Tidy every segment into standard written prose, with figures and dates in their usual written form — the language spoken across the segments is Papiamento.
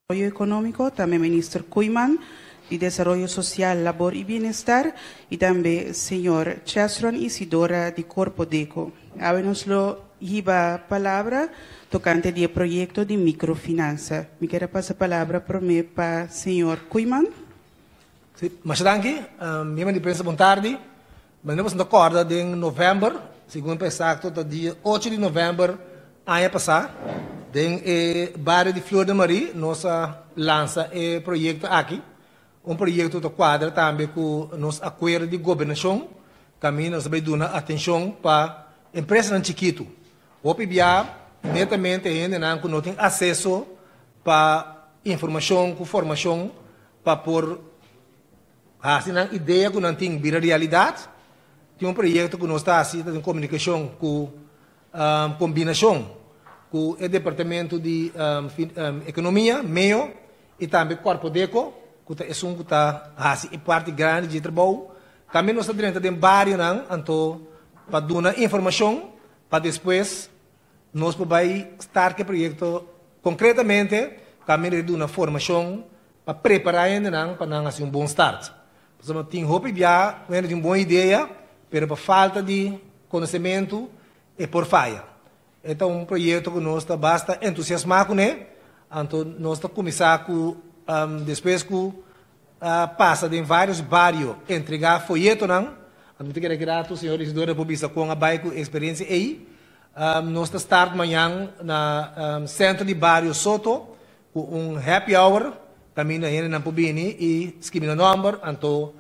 Desaroyo Ekonómiko, tambe Minister Koeiman di Desaroyo Sosial, Labor i Bienestar i tambe señor Chesron Isidora di Korpodeko. Awe nos lo hiba palabra tokante di e proyekto di mikrofinansa. Mi kier a pasa palabra promé pa señor Koeiman. Si, masha danki. Miembro di prensa bon tardi. Manera boso ta kòrda den novèmber, segun pa eksakto ta dia ocho di novèmber aña pasá, den e bario di Flor de Marie nos a lansa e proyekto aki. Un proyekto ta kuadra tambe ku nos akuerdo di gobernashon, kaminda nos ta bai duna atenshon pa empresanan chikitu. Hopi bia netamente hendenan ku no tin aseso pa informashon ku formashon pa por Hasi nan idea ku nan tin bira realidat. Tin un proyekto ku nos ta hasi ta den komunikashon ku kombinashon ku e departamento di ekonomia, meo, i tambe Korpodeko ku ta esun ku ta hasi e parti grandi dje trabou. Tambe nos ta drenta den barionan anto pa duna informashon pa despues nos por bai start ku e proyekto konkretamente kaminda di duna formashon Pa prepará hendenan pa nan hasi un bon start. Pasobra tin hopi bia ku hende tin un bon idea, pero pa falta di konosementu e por faya. E ta un proyekto ku nos ta basta entusiasmá kuné, anto nos ta kuminsá ku despues ku a pasa den vários bario entregá foyetonan, anto mi ta kere grato señor Isidoro por bisa kon a bai ku e eksperensia ei. Nos ta start mañan na sentro di bario Soto Ku un happy hour kaminda hendenan por bini i skibi nan nòmber, anto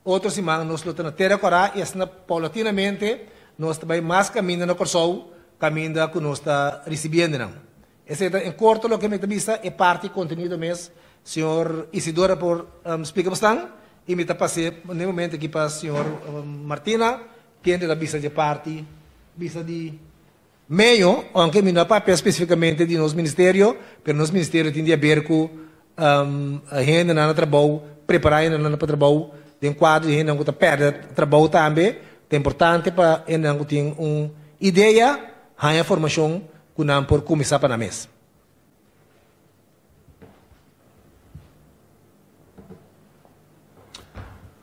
otro siman nos lo ta na Tera Kòrá i asina paulatinamente nos ta bai mas kaminda na Kòrsou kaminda ku nos ta risibí hendenan. Esei ta en korto loke mi ta bisa, e parti kontenido mes señor Isidora por splika bosnan i mi ta pas'é na e momento aki pa señor Martina kende ta bisa dje parti bisa di Meyo, aunke mi no a papia spesifikamente di nos ministerio, pero nos ministerio tin di haber ku hendenan na trabou, prepará hendenan pa trabou den kuadro di hendenan ku ta pèrdè trabou tambe. Ta importante pa hendenan ku tin un idea haña formashon ku nan por kuminsá pa nan mes.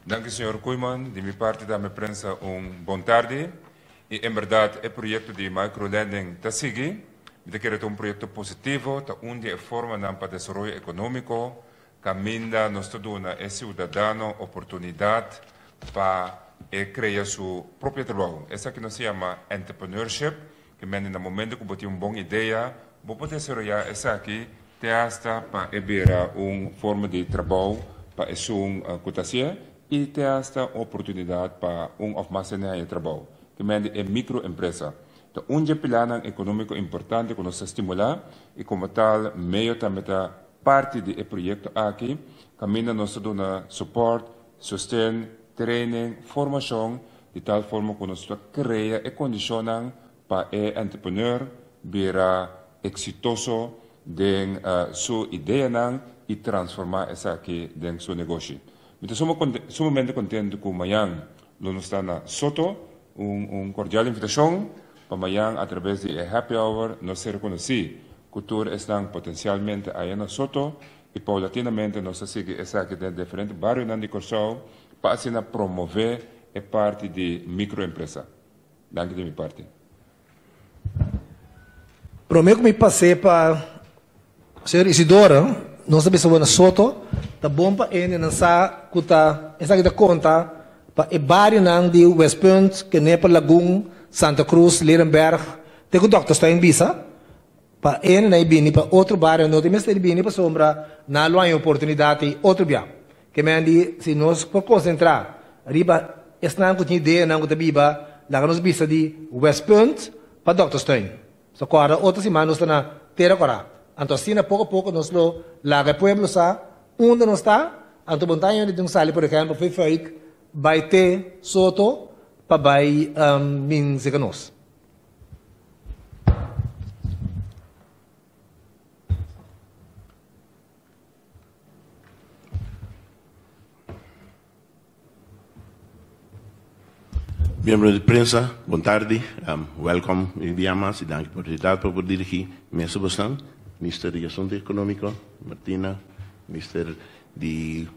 Danki señor Koeiman. Di mi parti tambe prensa un bon tardi. I en berdad e proyecto di microlending ta sigui. Mi ta kere ta un proyecto positivo, ta un di e formanan pa desaroyo economico, caminda nos ta duna e ciudadano oportunidad pa e crea su propio trabou. Esaki nos ta yama entrepreneurship. Ke mende na momento ku bo tin un bon idea, bo por desaroyá esaki te asta pa e bira un forma di trabou pa esun ku ta hasié i te asta un oportunidat pa un òf mas hende haña trabou. Ke mende e mikroempresa ta un dje pilanan ekonómiko importante ku nos ta stimulá i komo tal meo tambe ta parti di e proyekto aki kaminda nos ta duna sopòrt, sosten, training, formashon di tal forma ku nos ta krea e kondishonnan pa e entrepreneur bira eksitoso den su ideanan i transformá esaki den su negoshi. Mi ta sumamente kontentu ku mañan lo nos ta na Soto, un un kordial invitashon pa mañan atraves di e happy hour nos ser konosí ku tur esnan potensialmente aya na Soto i paulatinamente nos ta sigui esaki den diferente barionan di Kòrsou pa asina promové e parti di mikroempresa. Danki di mi parti. Promé ku mi pas'é pa señor Isidora, nos ta bisa bo na Soto, ta bon pa hendenan sa ku ta esaki ta konta pa e barionan di Westpunt, Kenepa, Lagun, Santa Cruz, Leerenberg, te ku Dokterstuin bisa. Pa e na e bini pa otro bario no tin mester di bini pasobra nan lo haña oportunidat ei otro bia. Ke men di si nos por konsentrá riba esnan ku tin ideanan ku ta biba laga nos bisa di Westpunt pa Dokterstuin. So kòrda otro siman nos ta na Tera Kòrá. Anto asina poko poko nos lo laga e pueblo sa unda nos ta. Anto bo no ta haña di un sali por ehèmpel for Fuik bai te Soto pa bai bin seka nos. Miembro di prensa, bon tardi. Welkom un dia mas y danki por oportunidad pa por dirigi mesa bosnan. Minister di Asunto Ekonómiko, Martina, Minister di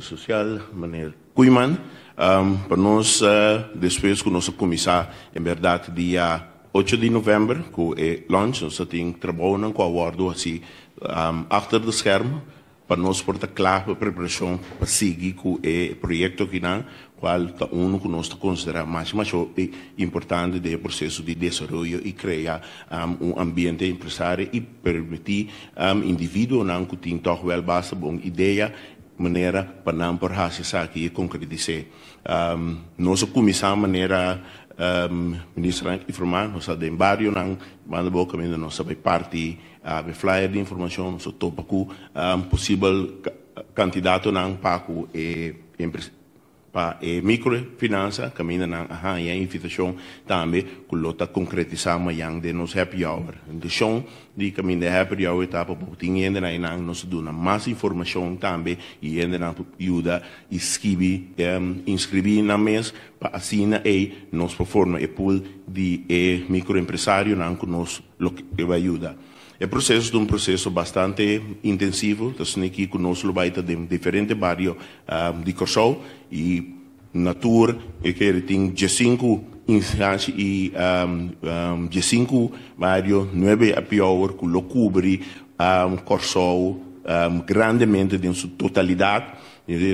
Sosial, meneer Koeiman. Pa nos, despues ku nos a kuminsá en bèrdat dia 8 di novèmber ku e launch, nos a tin trabounan ku a wòrdu hasi achter de scherm pa nos por ta kla pa preparashon pa sigui ku e proyekto akinan, kual ta unu ku nos ta konsiderá masha masha hopi importante den e proseso di desaroyo i krea un ambiente empresario i permití individuonan ku tin tòg wèl basta bon idea manera pa nan por hasi esaki i konkretis'é. Nos a kuminsá manera ministernan informá, nos a den barionan banda bo kaminda nos a bai parti e flyer di informashon, nos a topa ku posibel kandidatonan pa ku e pa e microfinansa kaminda nan a haña invitashon tambe ku lo ta konkretisá mañan den nos happy hour. Inteshon di kaminda e happy hour ta pa bo tin hendenan einan nos ta duna mas informashon tambe i hendenan por yuda i skibi inskribí nan mes pa asina ei nos por forma e pool di e microempresarionan ku nos lo ke bai yuda. E proseso ta un proseso bastante intensivo, ta asina aki ku nos lo bai ta den diferente bario di Kòrsou i na tur e kere tin diesinku instansha i diesinku bario, nuebe happy hour ku lo kubri Kòrsou grandemente den su totalidat.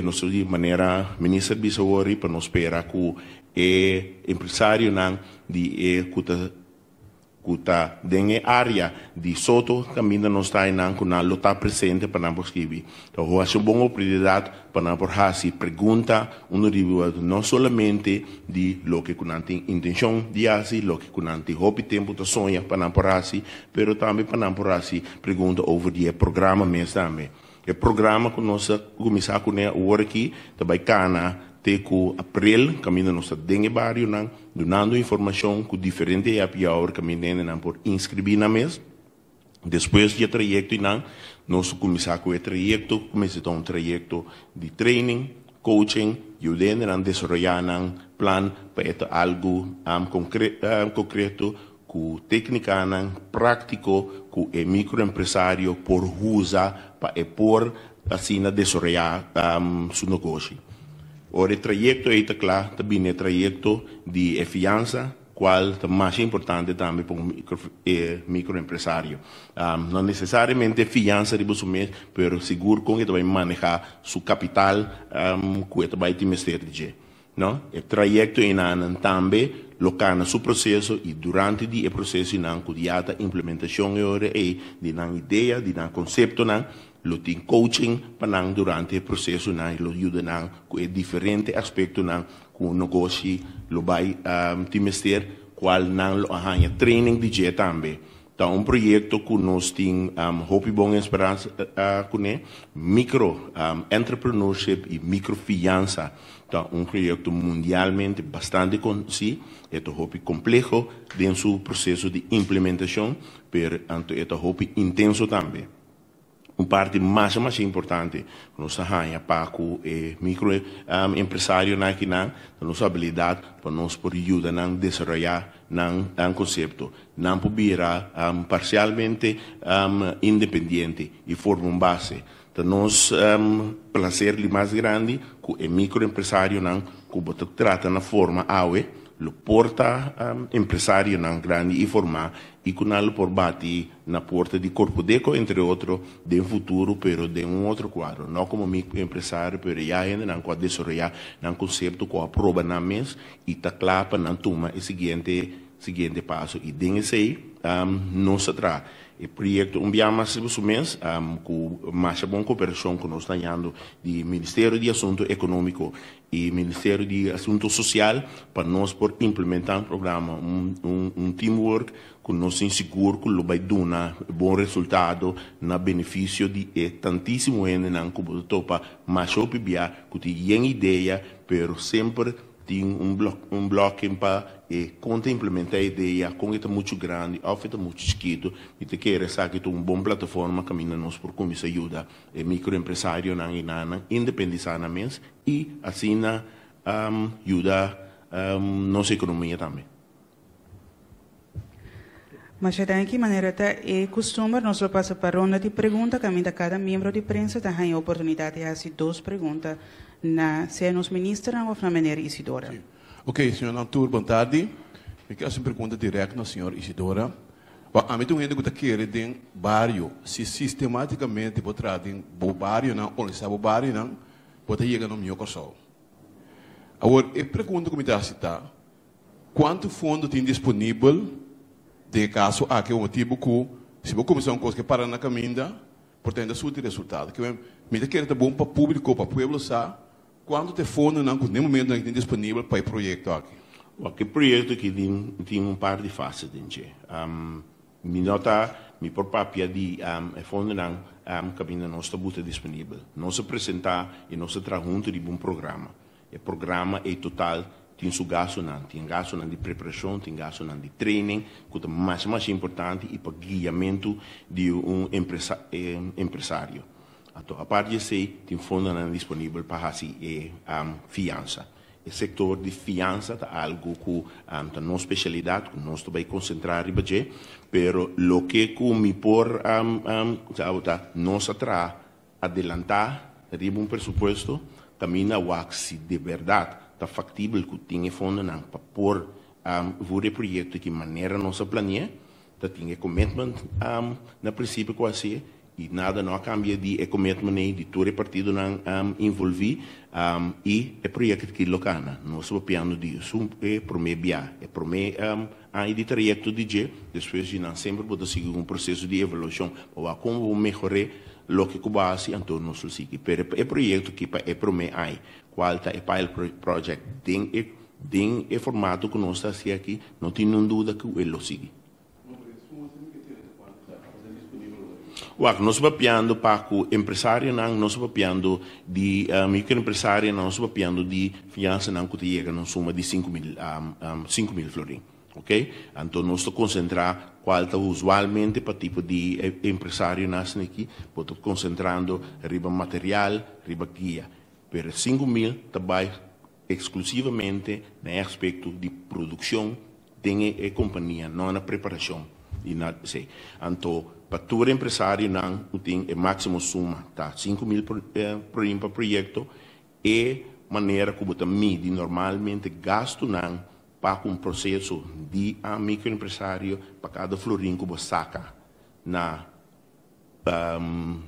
Nos ta di manera Minister bisa awor pa nos spera ku e empresarionan di e ku ta ku ta den e área di Soto kaminda nos ta einan ku nan lo ta presente pa nan por skibi. Ta hasi un bon oportunidat pa nan por hasi pregunta unu riba otro, no solamente di loke ku nan tin intenshon di hasi, loke ku nan tin hopi tempu ta soña pa nan por hasi, pero tambe pa nan por hasi pregunta over di e programa mes tambe. E programa ku nos a kuminsá kuné awor aki ta bai kana te ku aprel, kaminda nos ta den e barionan dunando informashon ku diferente happy hour kaminda hendenan por inskribí nan mes. Despues di e trayekto einan nos ta kuminsá ku e trayekto ku mester ta un trayekto di training, coaching, yuda hendenan desaroyá nan plan pa e ta algu konkreto ku téknikanan práktiko ku e mikroempresario por usa pa e por asina desaroyá su negoshi. Ora e trayekto ei ta kla, ta bini e trayekto di e fiansa, kual ta masha importante tambe pa un mikroempresario. No nesesariamente fiansa riba su mes, pero sigur kon e ta bai manehá su kapital ku e ta bai tin mester di dje. No, e trayekto einanan tambe lo kana su proseso i durante di e proseso einan ku ya ta implementashon e ora ei di nan idea, di nan konseptonan, lo tin coaching pa nan durante e prosesonan i lo yuda nan ku e diferente aspektonan ku un negoshi lo bai tin mester, kual nan lo a haña training di dje tambe. Ta un proyekto ku nos tin hopi bon esperansa kuné. Micro entrepreneurship i microfiansa ta un proyekto mundialmente bastante konosí. E ta hopi kompleho den su proseso di implementashon, pero anto e ta hopi intenso tambe. Un parti masha masha importante ku nos ta haña pa ku e micro empresarionan akinan ta nos abilidat pa nos por yuda nan desaroyá nan konsepto. Nan por bira parsialmente independiente i forma un base. Ta nos plaser di mas grandi ku e micro empresarionan ku bo ta trata na forma awe lo por ta empresarionan grandi i formá i ku nan lo por bati na porta di Korpodeko entre otro den futuro pero den un otro kuadro, no komo microempresario pero ya hendenan ku a desaroyá nan konsepto ku a proba nan mes i ta kla pa nan tuma e siguiente siguiente paso i den esei nos a traha e proyekto un bia mas riba su mes ku masha bon koperashon ku nos ta hañando di Ministerio di Asunto Ekonómiko i Ministerio di Asunto Sosial pa nos por implementá un programa un teamwork ku nos tin sigur ku lo bai duna bon resultado na benefisio di e tantísimo hendenan ku bo ta topa masha hopi bia ku tin yen idea pero semper tin un un blocking pa e kon ta implementá e idea, kon e ta muchu grandi òf e ta muchu chikitu. Mi ta kere esaki ta un bon plataforma kaminda nos por kuminsá yuda e mikroempresarionan i nannan independisá nan mes i asina yuda nos ekonomia tambe. Masha danki. Manera ta e kustumber, nos lo pasa pa ronda di pregunta, kaminda kada miembro di prensa ta haña oportunidat di hasi dos pregunta na sea nos ministernan òf na meneer Isidora. Sí. Oké, señornan tur, bon tardi. Mi ke hasi un pregunta dirèkt na señor Isidora. Wak, ami ta un hende ku ta kere den bario. Si sistematikamente bo traha den bo barionan, organisá bo barionan, bo ta yega na un mihó Kòrsou. Awor, e pregunta ku mi ta hasi ta, Kuantu fondo tin disponibel den e kaso aki? Pa motibu ku si bo kuminsá un kos ke para na kaminda, por ta hende a surti resultado. Ke mi ta kere ta bon pa públiko, pa pueblo sa kuantu ta e fondonan ku den momentunan aki tin disponibel pa e proyekto aki. Wak, e proyekto aki tin un par di fase den dje. Mi no ta, mi por papia di e fondonan kaminda nos ta buta disponibel. Nos a presentá i nos a traha huntu riba un programa. E programa ei total tin su gastunan, tin gastunan di preparashon, tin gastunan di training ku ta masha masha importante i pa guiamentu di un empresario. Anto apart di esei tin fondonan disponibel pa hasi e fiansa. E sektor di fiansa ta algu ku ta nos spesialidat ku nos ta bai konsentrá riba dje, pero loke ku mi por ta nos a traha Adelantá riba un presupuesto kaminda wak si di bèrdat ta faktibel ku tin e fondonan pa por voer e proyekto ki manera nos a plani'é. Ta tin e commitment na prinsipio ku a hasié i nada no a kambia di e commitment ei di tur e partidonan involví i e proyekto ki lo kana. Nos ta papiando di esun e promé bia, e promé aña di trayekto di dje, despues di nan semper bo ta sigui ku un proseso di evaluashon pa wak kon bo mehor'é loke ku bo a hasi, anto nos lo sigui. Pero e proyekto aki pa e promé aña, kual ta e pilot project den e den e formato ku nos ta hasi aki, no tin niun duda ku e lo sigui. Wak, nos papiando pa ku empresarionan, nos papiando di microempresarionan, nos papiando di fiansanan ku ta yega na un suma di 5000, 5000 florin. Ok? Anto nos ta konsentrá kual ta usualmente pa tipo di empresarionan asina aki, bo ta konsentrando riba material, riba guia. Pero e 5000 ta bai eksklusivamente na e aspekto di produkshon den e kompania, no na preparashon di nada esei. Anto pa tur empresarionan ku tin e máksimo suma ta 5000 florin pa proyekto. E manera ku bo ta midi normalmente gastunan pa ku un proseso di a mikroempresario pa kada florin ku bo saka na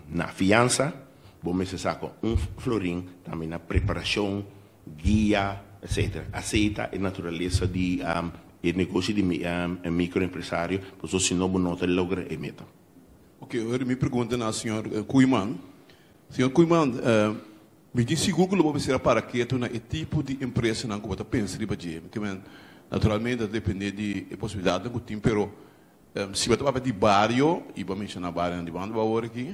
na fiansa, bo mester saka un florin tambe na preparashon, guia, etcetera. Asei ta e naturalesa di e negoshi di mikroempresario, pasobra si no bo no ta logra e meta. Ok, ora mi pregunta na señor Koeiman. Señor Koeiman, mi tin sigur ku lo bo mester a para ketu na e tipo di empresanan ku bo ta pensa riba dje. Naturalmente ta depende di e posibilidatnan ku tin, pero Si bo ta papia di bario, i bo a menshoná barionan di banda bo awor aki,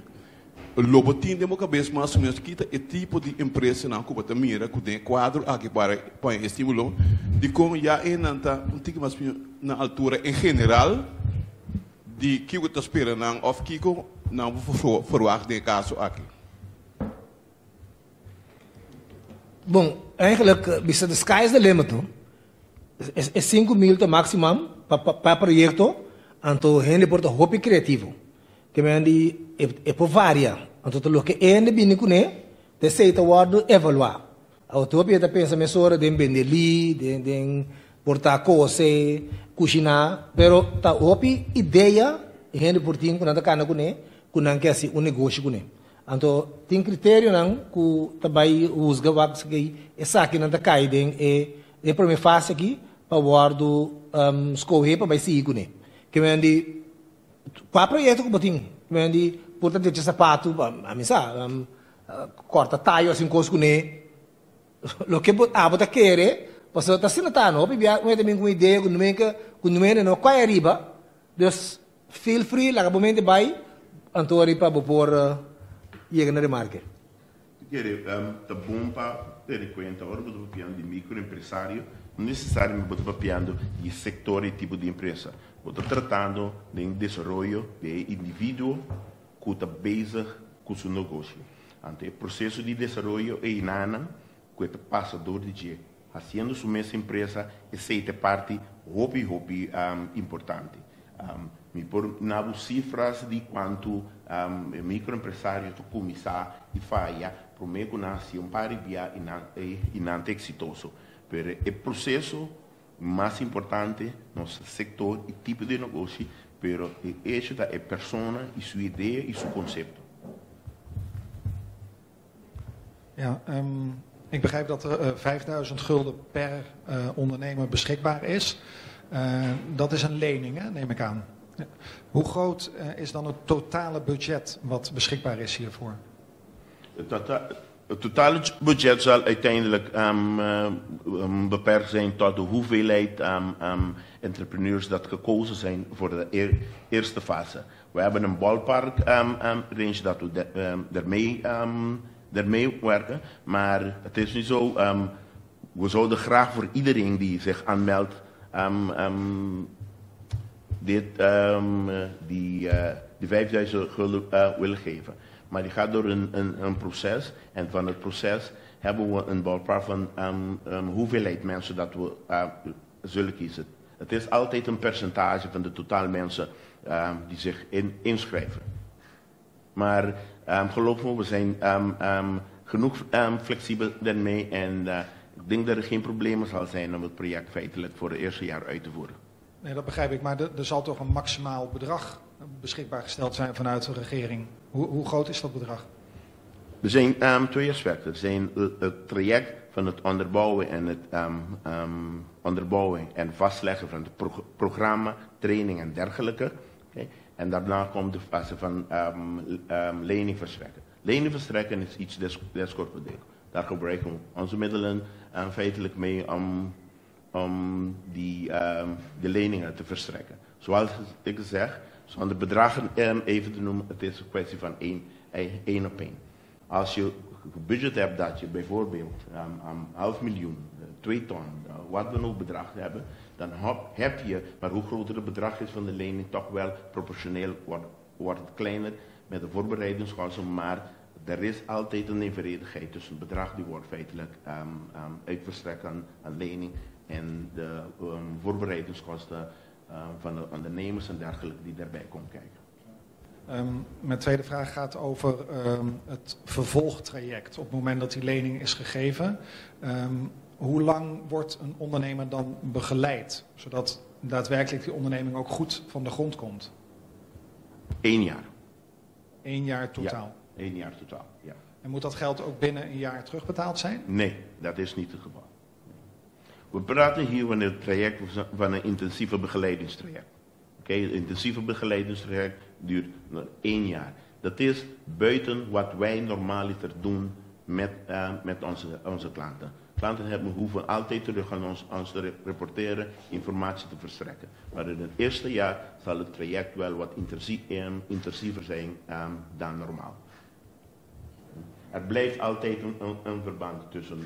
lo bo tin den bo kabes mas o ménos ki ta e tipo di empresanan ku bo ta mira ku den e kuadro aki para pone e estímulo, dikon ya enan ta un tiki mas na altura en general di kiko ta spera nan òf kiko nan por ferwagt den e kaso aki. Bon, eigenlijk bisa the sky is the limit no. E 5000 ta maximum pa pa proyecto, anto hende por ta hopi creativo. Ke men di e por varia, anto ta loke hende bini kuné, ta esei ta wòrdu evaluá. Awor tur hopi ta pensa mesora den bende li, den den por ta kose, kushiná, pero ta hopi idea hende por tin ku nan ta kana kuné, ku nan ke hasi un negoshi kuné. Anto tin kriterionan ku ta bai husga wak esaki esakinan ta kai den e den prome fase aki pa wòrdu skohé pa bai sigui kuné. Ke men di kua proyekto ku bo tin? Ke men di por ta drecha sapatu, ami sa, kòrta tayo hasi un kos kuné. Loke bo abo ta kere, pasobra ta asina ta no. Hopi bia un hende ta bin ku un idea ku numenka ku nuende no koi ariba. Dus feel free, laga bo mente bai, anto ori pa bo por yega na remarke. Mi kere ta bon pa tene kuenta ora bo ta papiando di microempresario, no nesesariamente bo ta papiando di e sector y tipo di empresa. Bo ta tratando den desaroyo di e individuo cu ta bezig cu su negoshi. Anto e proceso di desaroyo eynanan cu e ta pasa door di dje haciendo su mes empresa, esey ta e parti hopi hopi importante. Mi por duna bo sifra di kuantu mikroempresario ta kuminsá i faya promé ku nan hasi un par di bia i nan ta eksitoso. Pero e proseso mas importante, nos sektor i tipo di negoshi, pero e hecho ta e persona i su idea i su konsepto. Ja, ik begrijp dat er 5000 gulden per ondernemer beschikbaar is. Dat is een lening, hè, neem ik aan. Ja. Hoe groot is dan het totale budget wat beschikbaar is hiervoor? Het totale budget zal uiteindelijk beperkt zijn tot de hoeveelheid entrepreneurs dat gekozen zijn voor de eerste fase. We hebben een ballpark range dat we ermee werken, maar het is niet zo. We zouden graag voor iedereen die zich aanmeldt die 5000 gulden willen geven. Maar die gaat door een proces en van het proces hebben we een ballpark van hoeveelheid mensen dat we zullen kiezen. Het is altijd een percentage van de totaal mensen die zich inschrijven. Maar geloof me, we zijn genoeg flexibel daarmee en ik denk dat er geen problemen zal zijn om het project feitelijk voor het eerste jaar uit te voeren. Nee, dat begrijp ik, maar er zal toch een maximaal bedrag beschikbaar gesteld zijn vanuit de regering. Hoe groot is dat bedrag? Er zijn twee aspecten. Er zijn het traject van het onderbouwen en het onderbouwen en vastleggen van het programma, training en dergelijke. Okay. En daarna komt de fase van lening verstrekken. Lening verstrekken is iets des Korpodeko. Daar gebruiken we onze middelen feitelijk mee om de leningen te verstrekken. Zoals ik zeg, zonder bedragen even te noemen, het is een kwestie van één op één. Als je budget hebt dat je bijvoorbeeld 0,5 miljoen, 2 ton, wat dan ook bedrag hebben, dan heb je, maar hoe groter het bedrag is van de lening, toch wel proportioneel wordt het kleiner met de voorbereidingskosten, maar er is altijd een evenredigheid tussen het bedrag die wordt feitelijk uitverstrekt aan lening en de voorbereidingskosten van de ondernemers en dergelijke die daarbij komen kijken. Mijn tweede vraag gaat over het vervolgtraject. Op het moment dat die lening is gegeven, hoe lang wordt een ondernemer dan begeleid, zodat daadwerkelijk die onderneming ook goed van de grond komt? Eén jaar. Eén jaar totaal? Ja, één jaar totaal, ja. En moet dat geld ook binnen een jaar terugbetaald zijn? Nee, dat is niet het geval. We praten hier van het traject van een intensieve begeleidingstraject. Oké, het intensieve begeleidingstraject duurt nog één jaar. Dat is buiten wat wij normaliter doen met onze klanten. Klanten hoeven altijd terug aan ons te rapporteren, informatie te verstrekken. Maar in het eerste jaar zal het traject wel wat intensiever zijn dan normaal. Er blijft altijd een verband tussen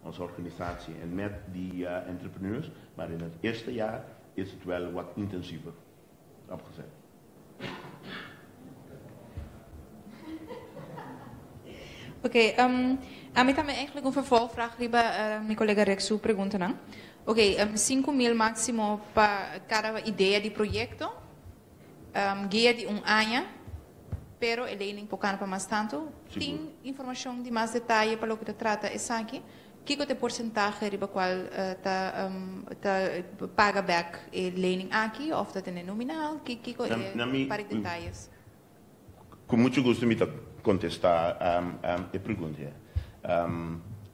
onze organisatie en met die entrepreneurs. Maar in het eerste jaar is het wel wat intensiever opgezet. Ok, ami tambe eigenlijk un vervolgvraag riba mi kolega Rex su pregunta, no? Ok, 5 mil máksimo pa kada idea di proyekto, guia di un aña, pero e lening por pa mas tantu. Tin informashon di mas detaye pa loke ta trata esaki? Kiko ta e porsentahe riba kual ta paga back e lening aki òf ta tene nominal? Kiko e pa detaye? Ku mucho gusto mi ta kontestá e pregunta.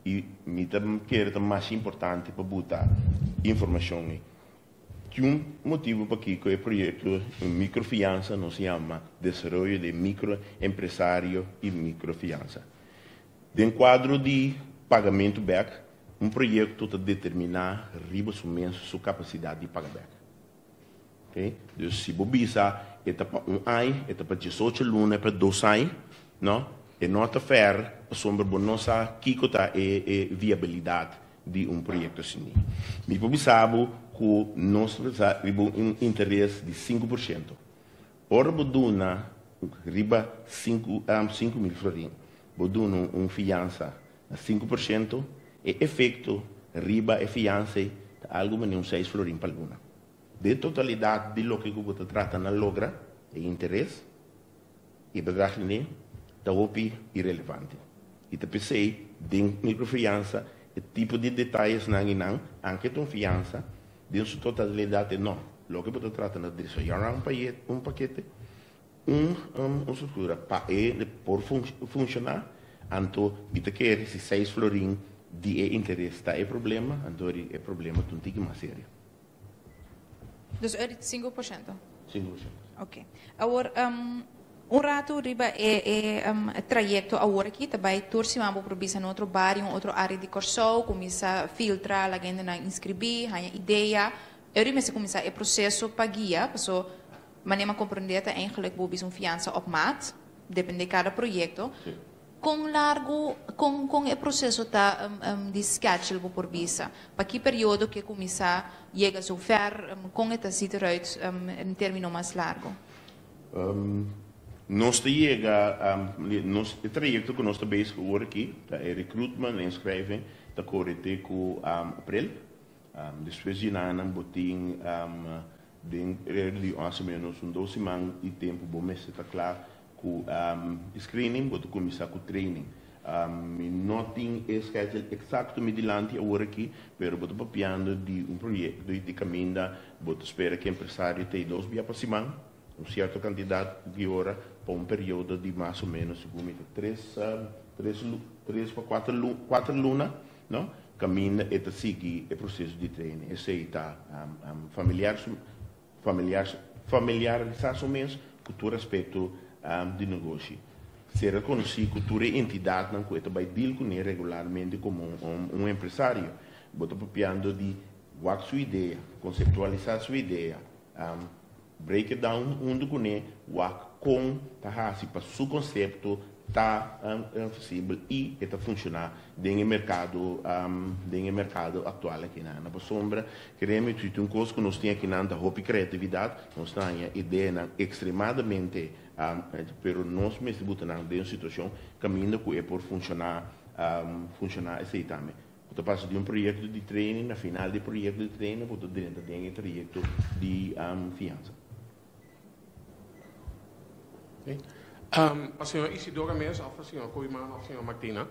I mi ke ta mas importante pa buta informashon. Tin un motibu pa ku e proyekto microfiansa nos yama Desaroyo di Microempresario i Microfiansa. Den kuadro di pagamentu bèk, un proyekto ta determiná riba su mes su kapasidat di paga bèk. Okay? Dus si bo bisa e ta pa un aña, e ta pa 18 luna, pa 2 aña, no? E no ta fair, pasobra bo no sa kiko ta e viabilidat di un proyekto asina. Mi por bisa ku nos riba un interes di 5%. Ora bo duna riba 5 mil florin, bo duna un fiansa na 5%, e efekto riba e fiansa ta algu manera un 6 florin pa luna. De totalidat di loke ku bo ta trata na logra, e interes, e bedrag ne, ta hopi irelevante. I ta p'esei den mikrofiansa e tipo di detayesnan i nan, anke ta un fiansa, den su totalidat e no. Loke bo ta trata na desaroyá un un pakete, un un struktura pa e por funshoná, anto mi ta kere si seis florin di e interes ta e problema, anto e problema ta un tiki mas serio. Dus eur di 5%? 5%. Ok. Awor, un ratu riba e e trayekto awor aki ta bai tur siman bo por bisa na otro bario, un otro área di Kòrsou, kuminsá filtra laga hendenan inskribí, haña idea. Eur di mester kuminsá e proseso pa guia, paso manera mi a komprendé ta eigenlijk bo bisa un fiansa op maat, dependé kada proyekto. Kon largu, kon kon e proseso ta di schedule bo por bisa? Pa ki periodo ke kuminsá yega zover? Kon e ta ziet eruit in termino mas largu? Nos ta yega, nos e trayekto ku nos ta bezig awor aki ta e recruitment, inschrijving, ta kore te ku aprel. Despues di nan bo tin den periodo di mas o menos un dos siman di tempu bo mester ta kla ku screening, bo ta kuminsá ku training. Mi no tin e schedule eksakto mi dilanti awor aki, pero bo ta papiando di un proyekto di kaminda bo ta spera ku e empresario ta ei dos bia pa siman, un sierto kantidat di ora pa un periodo di mas o menos segun mi ta tres tres tres pa kuater kuater luna, no? Kaminda e ta sigui e proseso di training. Esei ta familiar familiar familiarisá su mes ku tur aspekto di negoshi. Ser rekonosí ku tur e entidatnan ku e ta bai deal kuné regularmente komo un empresario. Bo ta papiando di wak su idea, konseptualisá su idea, break it down huntu kuné, wak kon ta hasi pa su konsepto ta visibel i e ta funshoná den e merkado den e merkado aktual akinan. Na pasobra kereme si tin un kos ku nos tin akinan ta hopi kreatividat, nos ta haña ideanan ekstremadamente pero nos mester buta nan den un situashon kaminda ku e por funshoná funshoná esei tambe. Bo ta pasa di un proyekto di training, na final di e proyekto di training bo ta drenta den e trayekto di fiansa. Pa señor Isidora mes of pa señor Koeiman of señor Martina,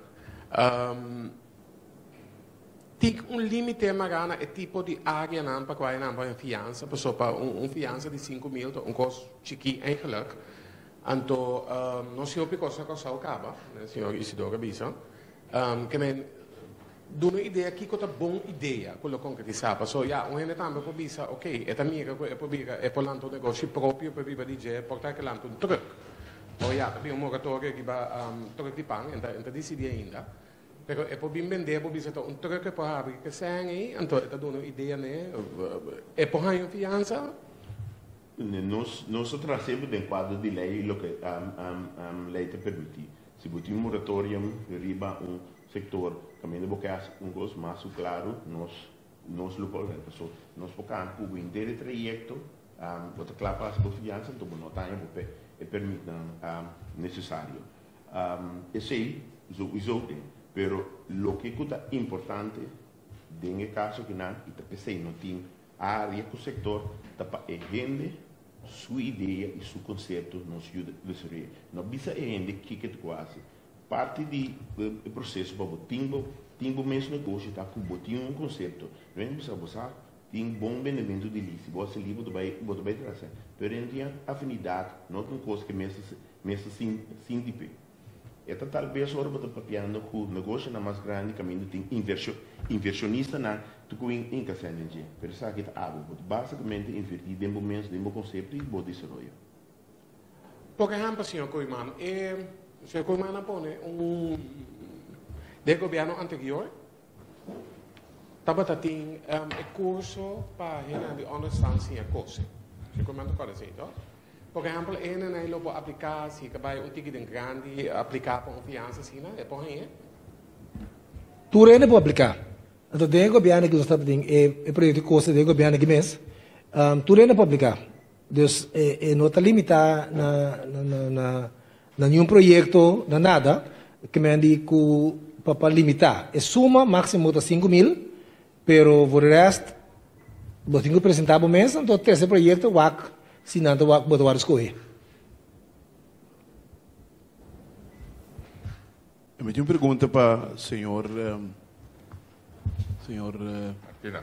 tin un limite mará na e tipo di areanan pa cual nan por haña fiansa? Pasobra pa un fiansa di 5000 ta un cos chikí eigenlijk. Anto nos tin hopi cos na Curaçao caba, señor Isidora a bisa. Ke men duna un idea kiko ta bon idea ku lo konkretisá. Paso ya, un hende tambe por bisa, ok, e ta mira ku e por bira, e por lanta un negoshi propio pa biba di dje, por ta ke lanta un trùk. O ya, ta bin un moratorio riba trùk di pan, e ta disidí ainda. Pero e por bin bendé, por bisa ta un trùk e por habri ke sèn ei, anto e ta duna un idea n'e, e por haña un fiansa. Nos nos ta traha semper den kuadro di lei loke lei ta permití. Si bo tin un moratorium riba un sektor kaminda bo ke hasi un kos mas ku klaru nos nos lo por paso nos por kambia ku bo henter e trayekto bo ta kla pa hasi bo fiansa anto bo no ta haña bo e permitnan nesesario. Esei souiso den pero loke ku ta importante den e kaso akinan i ta p'esei no tin Área ku sektor ta pa e hende su idea i su konsepto nos yuda desaroy'é. No bisa e hende kiko ta ku hasi. Parti di e proseso pa bo tin bo tin bo mes negoshi ta ku bo tin un konsepto. No hende bisa bo sa tin bon bendementu di li. Si bo hasi li bo ta bai bo ta bai tras. Pero e no tin afinidat, no ta un kos ke mester mester sinti p'e. E ta tal bes ora bo ta papiando ku negoshonan mas grandi kaminda tin invershonistanan ta ku inka sèn den dje. Pero esaki ta abo. Bo ta basikamente invertí den bo mes, den bo konsepto i bo desaroyo. Por ehèmpel, señor Koeiman, e señor Koeiman a pone un den e gobièrnu anterior tabata tin e kurso pa hendenan di ònderstan siña kose. Señor Koeiman ta kòrda esei, tòg? Por ehempel, e hendenan lo por apliká si ta bai un tiki den grandi, apliká pa un fiansa asina, e por hañ'é? Tur hende por apliká. Anto den e gobièrnu ku nos ta den e proyekto di kosta den e gobièrnu aki mes, tur hende por apliká. Dus e no ta limitá na na niun proyekto, na nada, ke men di ku pa pa limitá. E suma máksimo ta 5000, pero voor de rest. Bo tin ku presentá bo mes, anto trese proyekto wak si nan ta wak bo ta wòrdu skohé. Mi tin un pregunta pa señor señor Martina.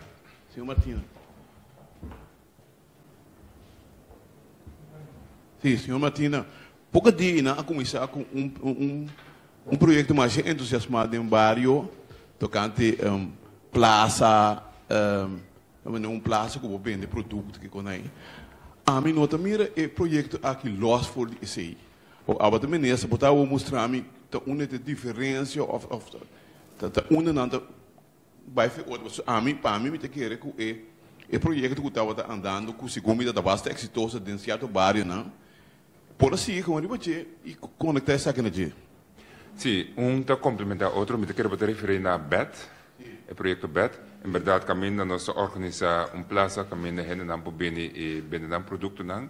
Señor Martina. Sí, señor Martina. Poko dia nan a kuminsá ku un un un proyekto masha entusiasmá den bario tokante plasa un plasa ku bo bende produkto kiko nan. Ami no ta mira e proyekto aki lòs for di esei. O aba ta minister, bo ta awor mustra mi ta unda ta e diferencia of of ta ta unda nan ta bai fe otro. Pasobra ami, pa mi, mi ta kere ku e e proyecto ku tabata andando ku segun mi ta basta exitoso den cierto barionan, por a sigui con riba dje i conecta esaki na dje. Sí, un ta complementa otro. Mi ta kere bo ta referi na BET, e proyecto BET. En berdad caminda nos ta organisa un plaza caminda hendenan por bini i bende nan productonan.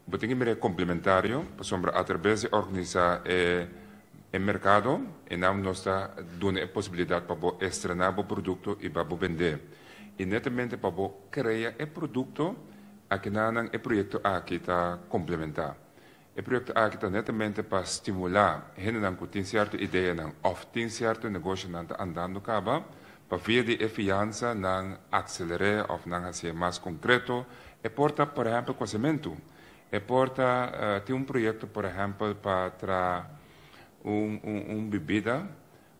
Bo tin ke mira e komplementario, pasobra atrabes di organisá e e merkado, enan nos ta duna e posibilidat pa bo estrená bo produkto i pa bo bend'é. I netamente pa bo krea e produkto, akinanan e proyekto aki ta komplementá. E proyekto aki ta netamente pa stimulá hendenan ku tin sierto ideanan òf tin sierto negoshonan ta andando kaba, pa via di e fiansa nan akseler'é òf nan hasié mas konkreto. E por ta, por ehèmpel, kosementu. E por ta, tin un proyekto, por ehèmpel, pa traha un un un bibida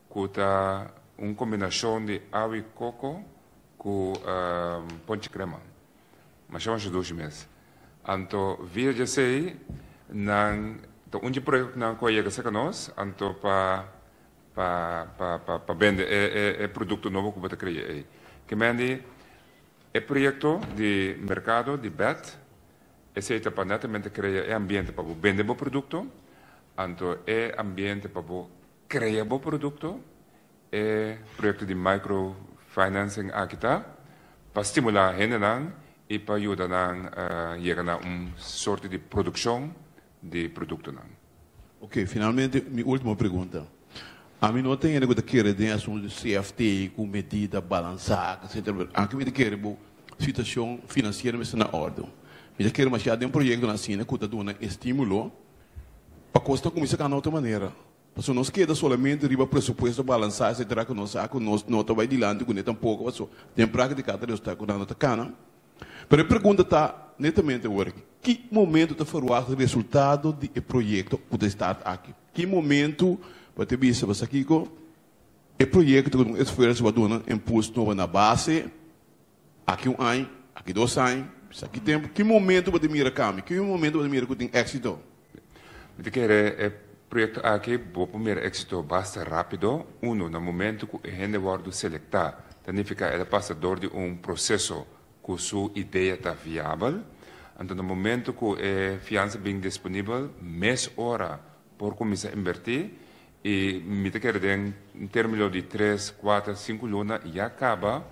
ku ta un kombinashon di awa i koko ku ponche krema. Masha masha dushi mes. Anto via di esei nan ta un di proyektonan ku a yega serka nos, anto pa pa pa pa bende e e e produkto nobo ku bo ta krea ei. Ke mende E proyekto di merkado di bèt, esei ta pa netamente krea e ambiente pa bo bende bo produkto, anto e ambiente pa bo krea bo produkto, e proyekto di micro financing aki ta pa stimulá hendenan i pa yuda nan yega na un sorti di produkshon di produktonan. Ok, finalmente mi ultimo pregunta. Ami no ta hende ku ta kere den asuntu di CFT ku medida balansá, etcetera. Anke mi ta kere bo situashon finansiero mester na òrdu. Mi ta kere masha den proyektonan asina ku ta duna estímulo pa kos ta kuminsá kana otro manera. Pasobra nos keda solamente riba presupuesto balansá, etcetera, ku nos sa ku nos no ta bai dilanti kuné tampoko pasobra den práktika ta resultá ku nan no ta kana. Pero e pregunta ta netamente awor, ki momento ta ferwagt resultado di e proyekto ku ta start aki? Ki momento bo ta bisa bo sa kiko? E proyekto ku ta un esfuerso pa duna impuls nobo na base, aki un aña, aki dos aña, sa ki tempu, ki momento bo ta mira kambio? Ki momento bo ta mira ku tin éksito? Mi ta kere e proyekto aki bo por mira éksito basta rápido. Uno, na momento ku e hende wòrdu selektá, ta nifiká el a pasa dor di un proseso ku su idea ta viabel. Anto na momento ku e fiansa bin disponibel, mes ora por kuminsá inbertí i mi ta kere den un término di tres, kuater, sinku luna ya kaba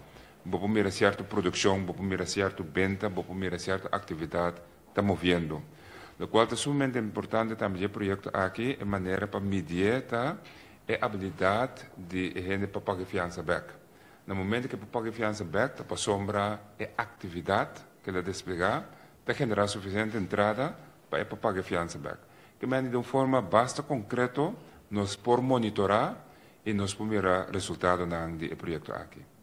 bo por mira sierto produkshon, bo por mira sierto benta, bo por mira sierto aktividat ta moviendo. Lokual ta sumamente importante tambe di e proyekto aki, e manera pa midié ta e abilidat di e hende pa paga e fiansa bèk. Na momento ku e por paga e fiansa bèk ta pasobra e aktividat ku el a desplegá ta generá sufisiente entrada pa e por paga e fiansa bèk. Ke mende di un forma basta konkreto nos por monitorá i nos por mira resultadonan di e proyekto aki.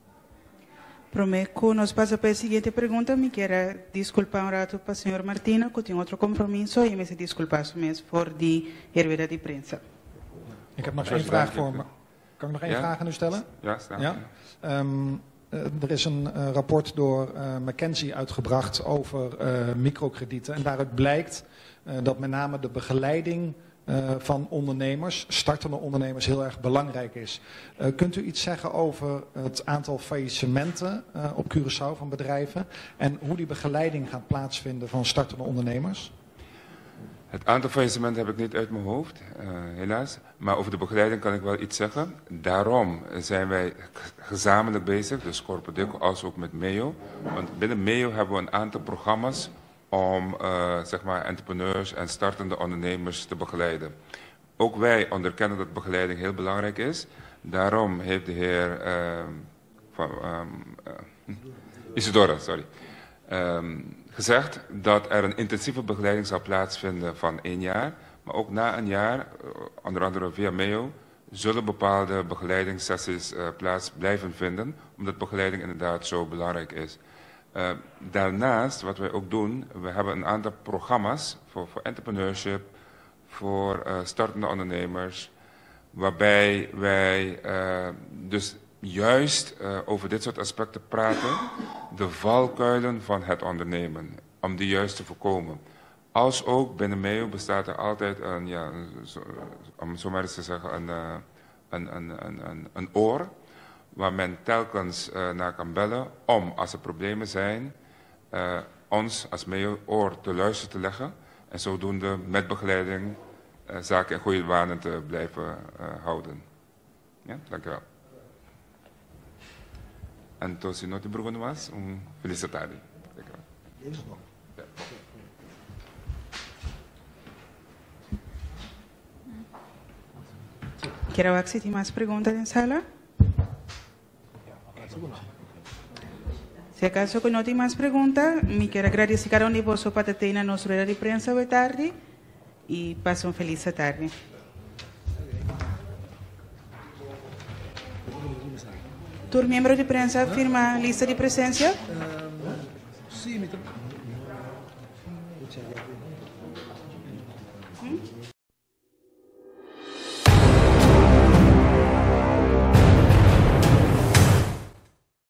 Promé ku nos pasa pa e siguiente pregunta, mi kier a diskulpá un ratu pa señor Martina ku tin otro kompromiso i mester diskulpá su mes for di e rueda di prensa. Ik heb nog één vraag voor me. Kan ik nog één vraag aan u stellen? Ja, snel. Ja? Er is een rapport door McKinsey uitgebracht over microkredieten. En daaruit blijkt dat met name de begeleiding van ondernemers, startende ondernemers, heel erg belangrijk is. Kunt u iets zeggen over het aantal faillissementen op Curaçao van bedrijven en hoe die begeleiding gaat plaatsvinden van startende ondernemers? Het aantal faillissementen heb ik niet uit mijn hoofd, helaas. Maar over de begeleiding kan ik wel iets zeggen. Daarom zijn wij gezamenlijk bezig, dus Korpodeko als ook met MEO. Want binnen MEO hebben we een aantal programma's om zeg maar entrepreneurs en startende ondernemers te begeleiden. Ook wij onderkennen dat begeleiding heel belangrijk is. Daarom heeft de heer van, Isidora, sorry. gezegd dat er een intensieve begeleiding zal plaatsvinden van één jaar. Maar ook na een jaar, onder andere via MEO, zullen bepaalde begeleidingssessies plaats blijven vinden, omdat begeleiding inderdaad zo belangrijk is. Daarnaast, wat wij ook doen, we hebben een aantal programma's voor entrepreneurship, voor startende ondernemers, waarbij wij dus juist over dit soort aspecten praten, de valkuilen van het ondernemen, om die juist te voorkomen. Als ook binnen MEO bestaat er altijd een, ja, om zo maar eens te zeggen, een oor waar men telkens naar kan bellen om, als er problemen zijn, ons als MEO oor te luisteren te leggen en zodoende met begeleiding zaken in goede banen te blijven houden. Ja, dank u wel. Anto, si no tin pregunta mas, un felis tardi. Dank u wel. Ja. Kier wak si tin mas pregunta den sala? Si acaso cu no tin mas pregunta, mi kier a gradici cada un di boso pa ta tei na nos rueda di prensa awe tardi y pasa un feliz tardi. Tur miembro di prensa a firma lista di presencia?